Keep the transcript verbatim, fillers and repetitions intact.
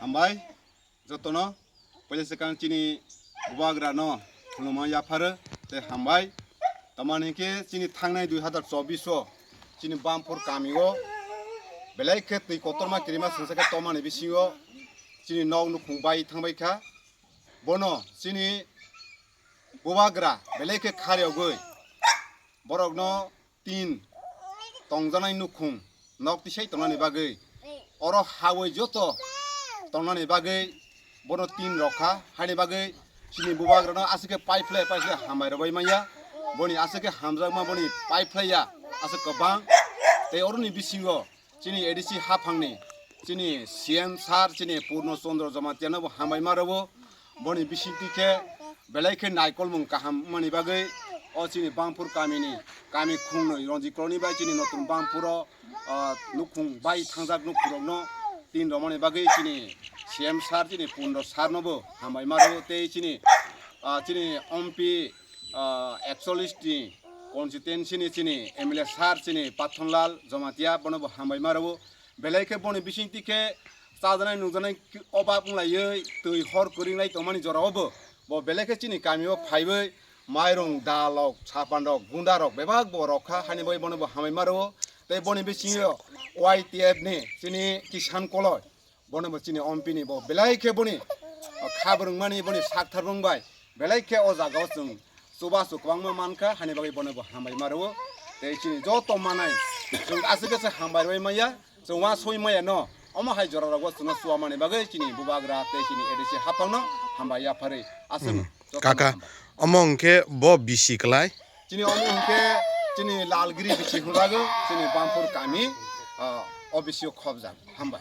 Hambai jotono, puila swkang chini bubagra no khulumma yapharo tei hambai. Tamani hinkhe chini thangnai dui hazar chobbish o chini Bamphur kami o belai khe twi kotorma kirima swngsa khe tomani bisingo chini nok nukhung bai thangbai kha. Bono chini bubagra belai khe khariyogwi borokno tin tongjanai nukhung nok tisai tongnani bagwi, oro hawi joto tongnani bagwi bono tin rokha, haini bagwi chini bubagrano aswk khe paiphlai paiphlai hambai rwbai manya, boni aswk khe hamjakma boni paiphlaiya aswk kwbang. Tei oroni bisingo chini A D C haphangni chini C M sir chini Purno Chandra Jamatia no bo hambai ma rwo. Boni bisingtwi khe belai khe naikolmung kaham wngmani bagwi o chini Bamphur kamini kami khungnwi Ranjit Colony bai chini Notun Bamphuro, ah, nukhung bai thangjak nukhungrokno tin romani bagwi chini C M sir chini Purno sir no bo hambai ma rwo tei chini, ah, chini M P, ah, ekchollish ni constituency ni chini M L A sir chini Pathonlal Jamatia bono bo hambai ma rwo. Belai khe boni bisingtwi khe chajanai nungjanai obab wnglaiwi twi hor kwrwinglai tongmani jorao bo, bo belai khe chini kamio phaiwi mairung, dalrok, sapanrok, gundarok bebak bo rokha, haini bagwi bono bo hambai ma rwo. Tei boni bisingo Y T F ni chini Kisan Koloi, bono bo chini M P ni bo belai khe boni kha bwrwngmani boni sakthar bwrwng bai belai khe o jagao chwng chubachu kwbangma mankha, haini bagwi bono bo hambai ma rwo. Tei chini joto manai chwng aswk khe se hambai rwui manya, chwng uansoi manya no, omo hai jora rogo chwngno chuwamani bagwi chini bubagra tei chini A D C haphangno hambai yapharwi aswkno. Hmm. Jotono kaka, hambai. Omo hwnkhe bo bisi kwlai? Chini omo hwnkhe chini Lalgiri bisi hwnjago, chini Bamphur kami, ah, o bisio khobjak. Hambai.